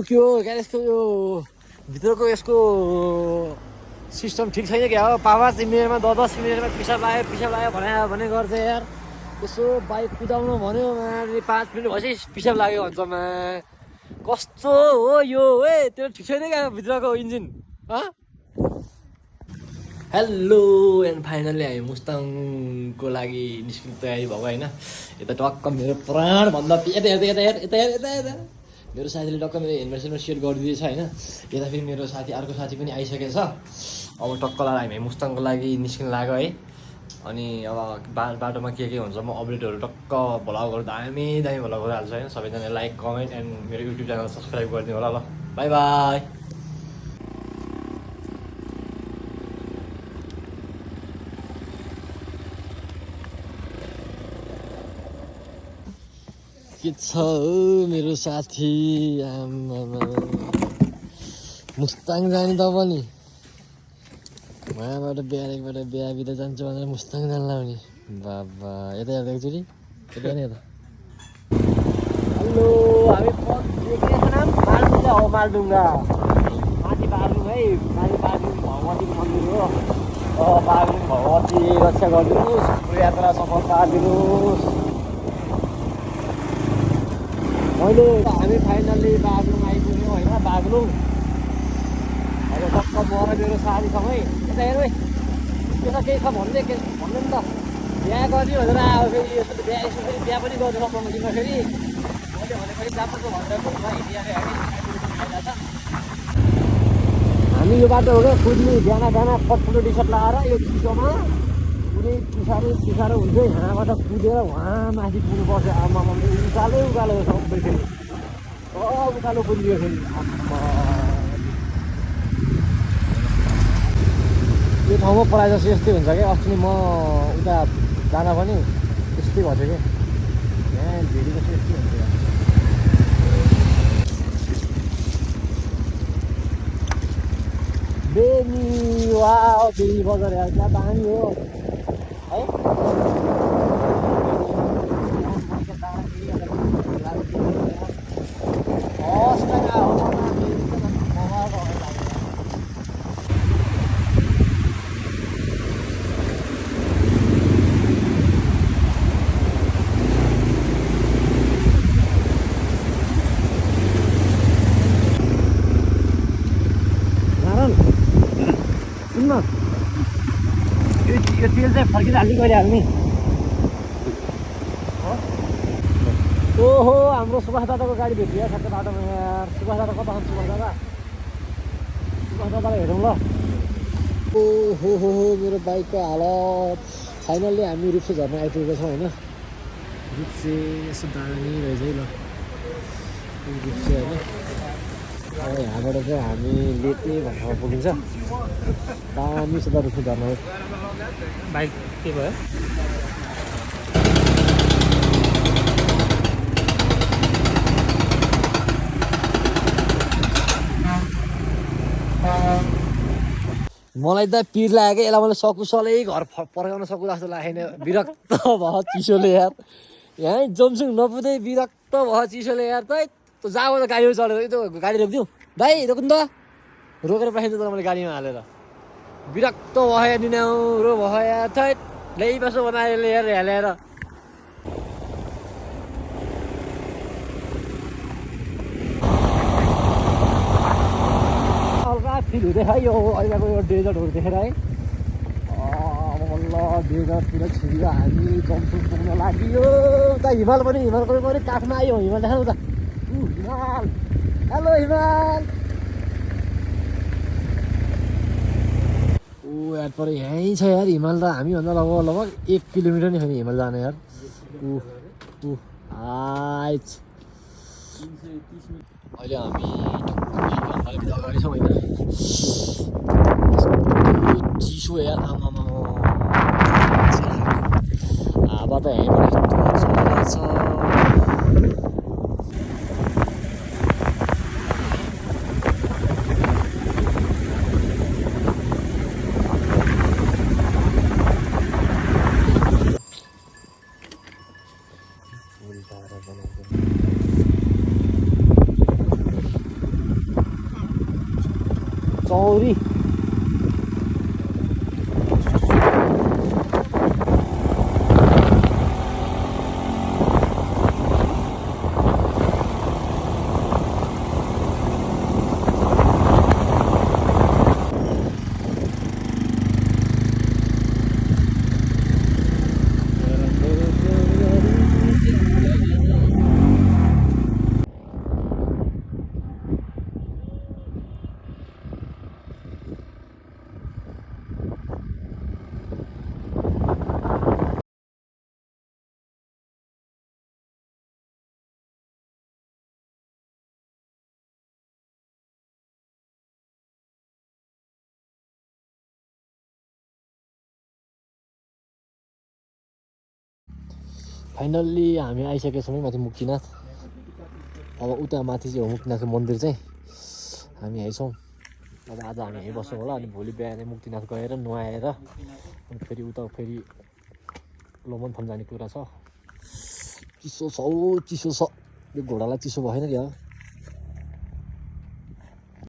के हो क्या यसको यो भित्रको यसको सिस्टम ठिक छैन क्या हो? 5 मिनटमा 10 मिनटमा पिसाब लाग्यो भने गर्छ यार। यसो बाइक कुदाउनु भन्यो 5 मिनट भएपछि पिसाब लाग्यो भन्छ कस्तो हो यो? त्यो ठिक छैन क्या भित्रको इन्जिन। हेलो एन्ड फाइनल्ली हामी मुस्ताङको लागि निस्किनु तयारी भएको होइन। यता टक्क मेरो प्राणभन्दा यता मेरो साथीले टक्क मेरो हेलमेट सेट गरिदिएछ होइन। यता फेरि मेरो अर्को साथी पनि आइसकेको छ। अब टक्क लगाएर हामी मुस्ताङको लागि निस्किनु लाग्यो है। अनि अब बाटोमा के हुन्छ म अपडेटहरू टक्क भ्लगहरू दामी भ्लगहरू हाल्छु होइन। सबैजना लाइक कमेन्ट एन्ड मेरो युट्युब च्यानल सब्सक्राइब गरिदिनु होला ल। By by. के छ मेरो साथी मुस्ताङ जाने त पनि उहाँबाट बिहा बिदा जान्छु भनेर मुस्ताङ जान लाउने बाबा। यता हेर्दा एकचोटि यता नि यता। हेलो हामी नाम मालडुङ्गा हो। मालडुङ्गा माथि बागलुङ है। माथि बागलुङ भगवतीको मन्दिर हो। बागलुङ भगवती रक्षा गरिदिनुहोस्। हाम्रो यात्रा सफल पारिदिनुहोस्। हामी फाइनल्ली बागलुङ आइपुग्यौँ होइन। बागलुङ अब टक्क म र मेरो साथीसँगै यता हेर त्यता केही छ भन्ने नि त। बिहा गर्ने भनेर अब फेरि यस्तो बिहा पनि गर्नु सक्नु दिँदाखेरि मैले भनेपछि जापानको भनेर घुम्न हिँडिहाल्यो हामी। हामी यो बाटो हो क्या कुद्ने बिहान फटफुलो टी सर्ट लगाएर यो चिसोमा कुनै पिसारो हुन्छ यहाँबाट कुदेर उहाँ माथि पुग्नुपर्छ। आमामा उकालो सबै फेरि उकालो कुदियो फेरि। यो ठाउँमा प्रायः जस्तो यस्तै हुन्छ क्या। अस्ति म उता जान पनि यस्तै भएको थियो क्या। यहाँ भेरी जस्तो यस्तै हुन्छ। बेनी वा बेनी बजार यार क्या दामी हो है। यो तेल चाहिँ फर्किँदा गरिहाल्ने। ओहो हाम्रो सुभाष दादाको गाडी भेटियो ठ्याक्कै बाटोमा यार। सुभाष दादा कता हुन्छ? सुभाष दादालाई हेरौँ ल। ओहो हो मेरो बाइकको हालत। फाइनल्ली हामी रुप्से झर्न आइपुगेको छौँ होइन। रुप्से यसो दामी रहेछ है ल रुप्से होइन। अब यहाँबाट चाहिँ हामी लेते भन्नमा पुगिन्छ। दामी छ त रुप्से झर्न। बाइक के भयो? मलाई त पिर लाग्यो यसलाई मैले सकुसलै घर पर्खाउन सक्नु जस्तो लागेन। विरक्त भयो चिसोले यार। यहाँ जमसुङ नपुग्दै विरक्त भयो चिसोले यार। त जाऊ त गाडीमा चढेर त्यो गाडी रोकिदिउँ भाइ रोक्नु त। रोकेर पठाइदिउँ त मैले गाडीमा हालेर। विरक्त भयो निनाउरो भयो यार। थैट ल्याइ बसो बनाएर ल्याएर हालेर हल्का फिल हुँदै है यो अहिलेको यो डेजर्टहरू देखेर है। ल डेजर्ट पुरा छिरियो। हामी जमसुङ पुग्न लाग्यो। त हिमालको पनि काठमा आयो। हिमाल देखाउनु त। हिमाल हेलो हिमाल। यार पर यहीँ छ यार हिमाल त। हामीभन्दा लगभग 1 किलोमिटर नै छैन हिमाल जाने यार। अहिले हामी अगाडि छौँ होइन। चिसो यार आमामा। हावा त यहीँबाट यस्तो छ। चौरी फाइनल्ली हामी आइसकेका छौँ माथि मुक्तिनाथ। अब उता माथि चाहिँ हो मुक्तिनाथको मन्दिर चाहिँ हामी आइछौँ। अब आज हामी यहीँ बस्छौँ होला अनि भोलि बिहानै मुक्तिनाथ गएर नुहाएर अनि फेरि उता फेरि लोमनथन जाने कुरा छ। चिसो छ चिसो छ यो घोडालाई चिसो भएन क्या।